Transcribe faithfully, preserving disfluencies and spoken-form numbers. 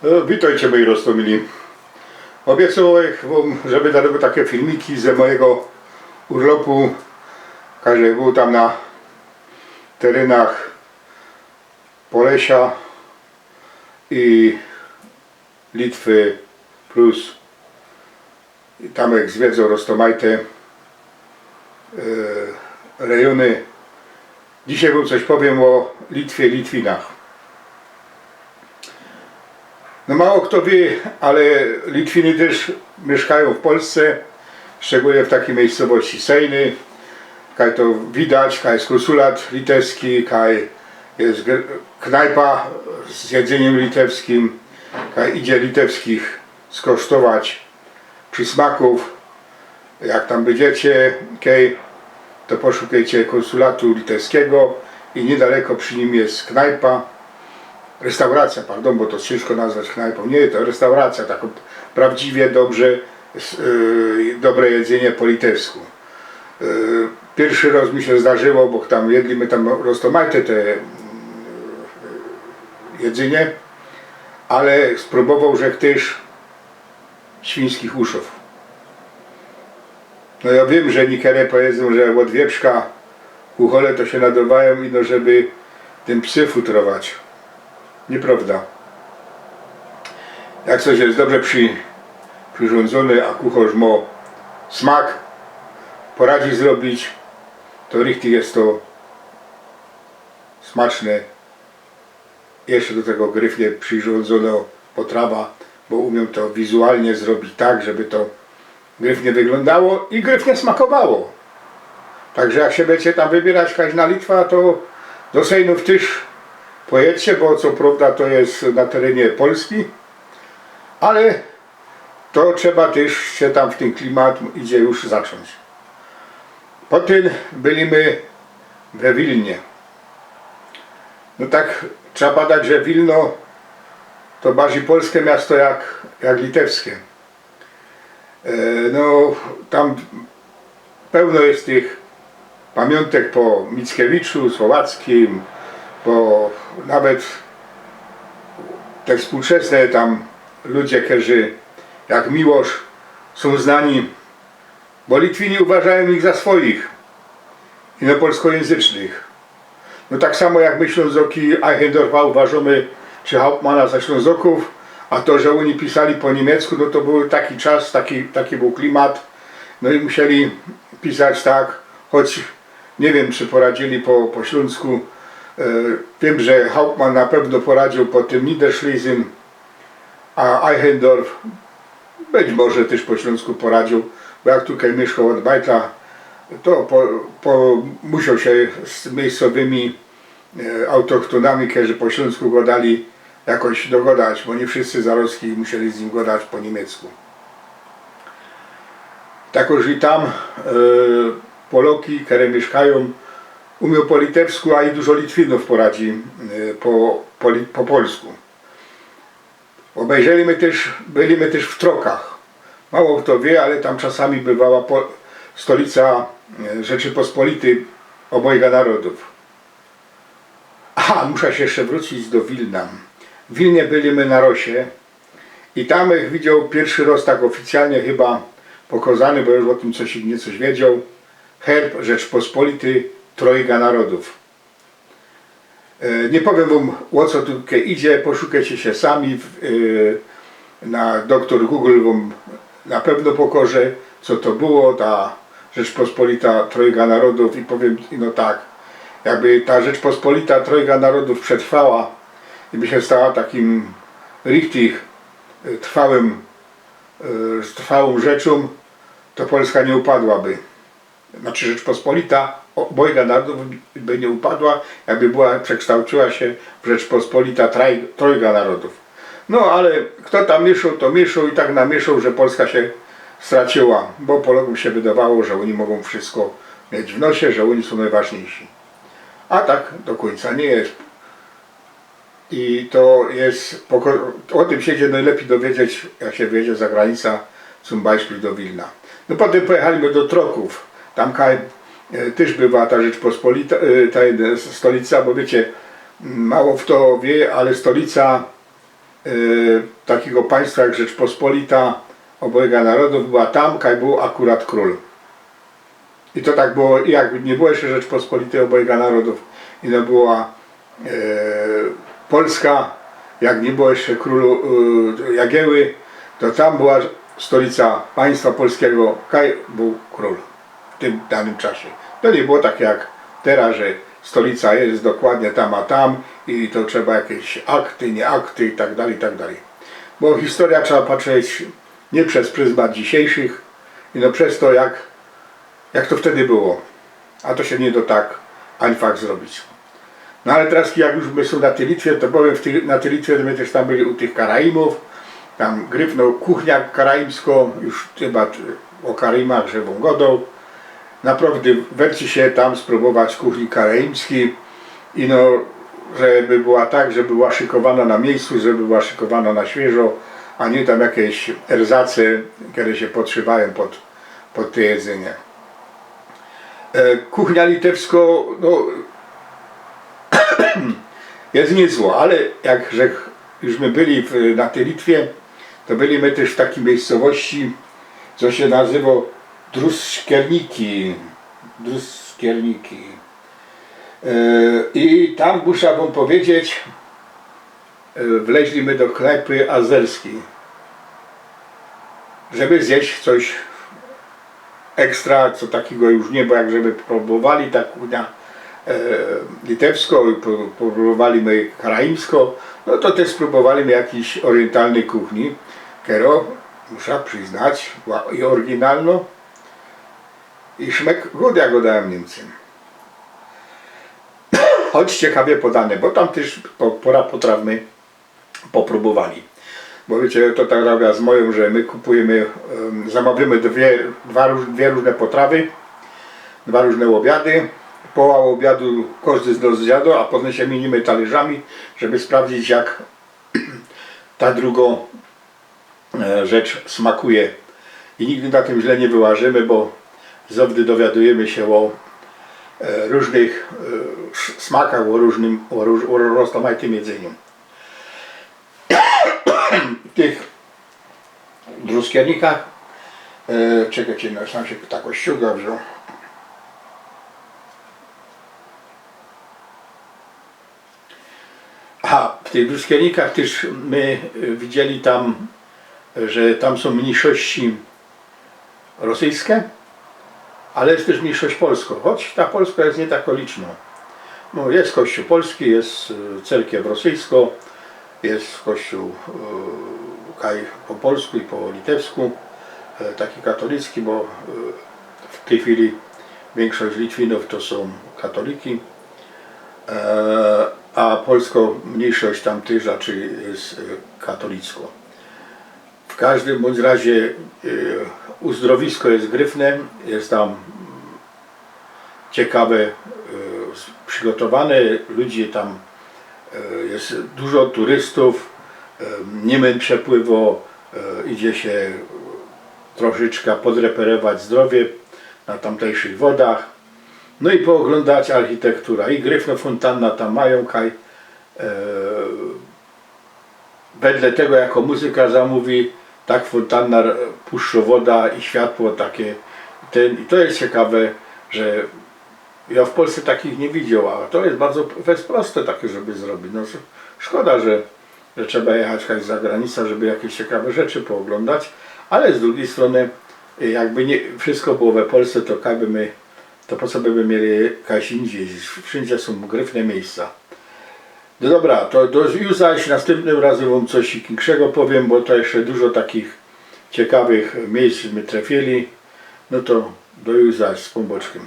E, witejcie, moji roztōmili. Ôbiecoł wōm, żeby zrobić takie filmiki ze mojigo urlopu, kajże bōł tam na terenach Polesia i Litwy plus. I tam jak zwiedzoł roztōmajte, e, rejōny. Dzisiej wōm coś powiym ô Litwie, Litwinach. No, mało fto wiy, ale Litwiny tyż miyszkajōm w Polsce, szczegōlnie w takij miyjscowości Sejny. Kaj to widać, kaj je kōnsulat litewski, kaj je gr-, knajpa z jedzyniym litewskim, kaj idzie litewskich skosztować przysmakōw. Jak tam bydziecie kej, to poszukejcie kōnsulatu litewskigo i niydaleko przi nim je knajpa, restauracyjŏ, pardōn, bo to ciynżko nazwać knajpōm. Niy, to restauracyjŏ, takŏ prawdziwie dobrze, s-, e, dobre jedzynie po litewsku. E, piyrszy rŏz mi sie zdarzyło, bo tam jedli my tam roztōmajte te, mm, jedzynie, ale sprōbowoł żech tyż świńskich uszōw. No, jŏ wiym, że niykere powiedzōm, że ôd wieprzka kuchole to sie nadŏwajōm, ino żeby tym psy futrować. Niyprŏwda. Jak coś je dobrze przi-, przirządzōne, a kuchŏrz mŏ smak, poradzi zrobić, to richtig je to smaczne. Jeszcze do tego gryfnie przirządzōno potrawa, bo umiōm to wizualnie zrobić tak, żeby to gryfnie wyglōndało i gryfnie smakowało. Tak że jak sie bydziecie tam wybiyrać kaś na Litwa, to do Sejnōw tyż pojedźcie, bo co prŏwda to je na terenie Polski, ale to trzeba tyż sie tam w tyn klimat idzie już zaczōńć. Potym byli my we Wilnie. No tak trzeba padać, że Wilno to bardzij polske miasto jak, jak litewske. E, no, tam pełno je tych pamiōntek po Mickiewiczu, Słowackim, po nawet te współczesne tam ludzie, kerzy jak Miłosz sōm znani, bo Litwini uważajōm ich za swoich, ino polskojynzycznych. No tak samo jak my Ślōnzoki Eichendorffa uważōmy czy Hauptmanna za Ślōnzokōw, a to, że ôni pisali po niymiecku, no to bōł taki czas, taki, taki bōł klimat, no i musieli pisać tak, choć niy wiym, czy poradzili po, po ślōnsku. E, wiym, że Hauptmann na pewno poradziōł po tym Niederschlesien, a Eichendorff być może tyż po ślōnsku poradziōł, bo jak tukej miyszkoł ôd bajtla, to po, po, musioł sie z miyjscowymi, e, autochtonami, kerzy po ślōnsku gŏdali, jakoś dogŏdać, bo niy wszyscy zarŏzki musieli z nim gŏdać po niymiecku. Tak że i tam, e, Poloki, kere miyszkajōm, umiōm po litewsku, a i dużo Litwinōw poradzi, e, po, po li-, po polsku. Ôbejrzeli my tyż, byli my tyż w Trokach. Mało fto wiy, ale tam czasami bywała po-, stolica, e, Rzeczypospolityj ôbojga narodōw. Aha, musza sie jeszcze wrōcić do Wilna. W Wilnie byli my na Rosie i tam żech widzioł piyrszy rŏz tak ôficjalnie chyba pokŏzany, bo już ô tym coś, niy coś wiedzioł, herb Rzeczypospolityj Trojga Narodōw. E, niy powiym wōm, ô co tukej idzie, poszukejcie sie sami w, e, na doktor Google wōm na pewno pokŏże, co to było, ta Rzeczpospolita Trojga Narodōw i powiym ino tak, jakby ta Rzeczpospolita Trojga Narodōw przetrwała i by sie stała takim richtig, e, trwałym, e, trwałōm rzeczōm, to Polska niy upadłaby. Znaczy Rzeczpospolita, ô, ôbojga narodōw by niy upadła, jakby była, przekształciła sie w Rzeczpospolita traj-, Trojga Narodōw. No ale fto tam miyszŏł, to miyszŏł i tak namiyszŏł, że Polska sie straciła, bo Polokōm sie wydowało, że ôni mogōm wszysko mieć w nosie, że ôni sōm nojważniyjsi. A tak do kōńca niy je. I to je, poko-, ô tym sie idzie nojlepij dowiedzieć, jak sie wyjedzie za granica, zum Beispiel do Wilna. No potym pojechali my do Trokōw. Tam kaj, e, tyż była ta Rzeczpospolita, e, ta, e, stolica, bo wiycie, mało fto wiy, ale stolica e, takigo państwa jak Rzeczpospolita Obojga Narodōw była tam, kaj bōł akurat krōl. I to tak było, jak niy było jeszcze Rzeczpospolitej Obojga Narodōw, ino była e, Polska, jak niy było jeszcze krōlu e, Jagieły, to tam była stolica państwa polskigo, kaj bōł krōl w tym danym czasie. To niy było tak jak teroz, że stolica je dokładnie tam a tam i to trzeba jakeś akty, niy akty i tak dalij, i tak dalij. Bo historyjo trzeba patrzeć niy bez pryzmat dzisiejszych, ino bez to, jak, jak to wtedy było. A to sie niy do tak einfach zrobić. No ale teroz, jak już my sōm na tyj Litwie, to powiym, w tyj, na tyj Litwie to my tyż tam byli u tych Karaimōw, tam gryfno kuchnia karaimsko, już chyba o Karaimach żech wōm godoł. Naprowdã werci sie tam spróbować kuchni karaimskij. Ino, żeby była tak, żeby była szykowana na miyjscu, żeby była szykowana na świyżo, a niy tam jakeś erzace, kere sie podszywajōm pod, pod te jedzynie. E, kuchnia litewsko, no, je niy zło, ale jak żech, już my byli w, na tyj Litwie, to byli my tyż w takij miyjscowości, co sie nazywo Druskierniki. Druskierniki. E, i tam, musza wōm powiedzieć, e, wleźli my do knajpy azerskij, żeby zjeść coś ekstra, co takigo już niy było, jak żeśmy próbowali tak kuchnia e, litewsko i pró-, próbowali my karaimsko, no to tyż spróbowali my jakiś oriyntalnyj kuchni, kero, musza prziznać, była i oriyntalno, i szmyk good, jak godajōm Niymcy. Choć ciekawie podane, bo tam tyż po-, pora potraw my popróbowali. Bo wiycie, to tak robiã z mojōm, że my kupujymy, em, zamawiymy dwie, dwa róż-, dwie rōżne potrawy, dwa rōżne ôbiady. Połowa ôbiadu kożdy z nos zjadŏ, a potym sie miynymy talyrzami, żeby sprawdzić, jak ta drugo, e, rzecz smakuje. I nigdy na tym źle niy wyłażymy, bo zŏwdy dowiadujymy sie ô, e, rōżnych, e, sz-, smakach, ô rōżnym, ô rōż-, ô rozmajtym jedzyniu. W tych druskiernykach, e, czekejcie, no, sam sie tako ściuga wziōn. Aha, w tych druskiernykach tyż my, e, widzieli tam, że tam sōm myńszości rosyjske, ale je tyż myńszość polsko, choć ta polsko je niy tako licznŏ. No, je kościōł polski, je, e, cerkiew rosyjsko, je kościōł, e, kaj po polsku i po litewsku, e, taki katolicki, bo, e, w tyj chwili wiynkszość Litwinōw to sōm katoliki, e, a polsko myńszość tam tyż raczyj je, e, katolicko. W kożdym bōndź razie, e, uzdrowisko je gryfne, je tam ciekawe, e, s-, przigotowane, ludzi tam, e, je dużo turystōw, e, niy mym przepływŏ, e, idzie sie troszeczka podreperować zdrowie na tamtejszych wodach, no i pooglōndać architektura. I gryfno fōntanna tam majōm, kaj, e, wedle tego, jakõ muzyka zamōwi, tak fōntanna r-, puszczŏ woda i światło takie, tyn, i to je ciekawe, że jŏ w Polsce takich niy widzioł, a to je bardzo p-, wprost proste takie, żeby zrobić. No, sz-, szkoda, że, że trzeba jechać kaj za granica, żeby jakeś ciekawe rzeczy pooglōndać, ale z drugij strōny, y, jakby niy, wszystko było we Polsce, to kaj by my, to po co by my mieli kajś indzij? Wszyndzie sōm gryfne miyjsca. No dobra, to do, już zaś nastympnym razym wōm coś inkszego powiym, bo to jeszcze dużo takich ciekawych miyjsc my trefili. No to do już zaś z Pōnbōczkiym.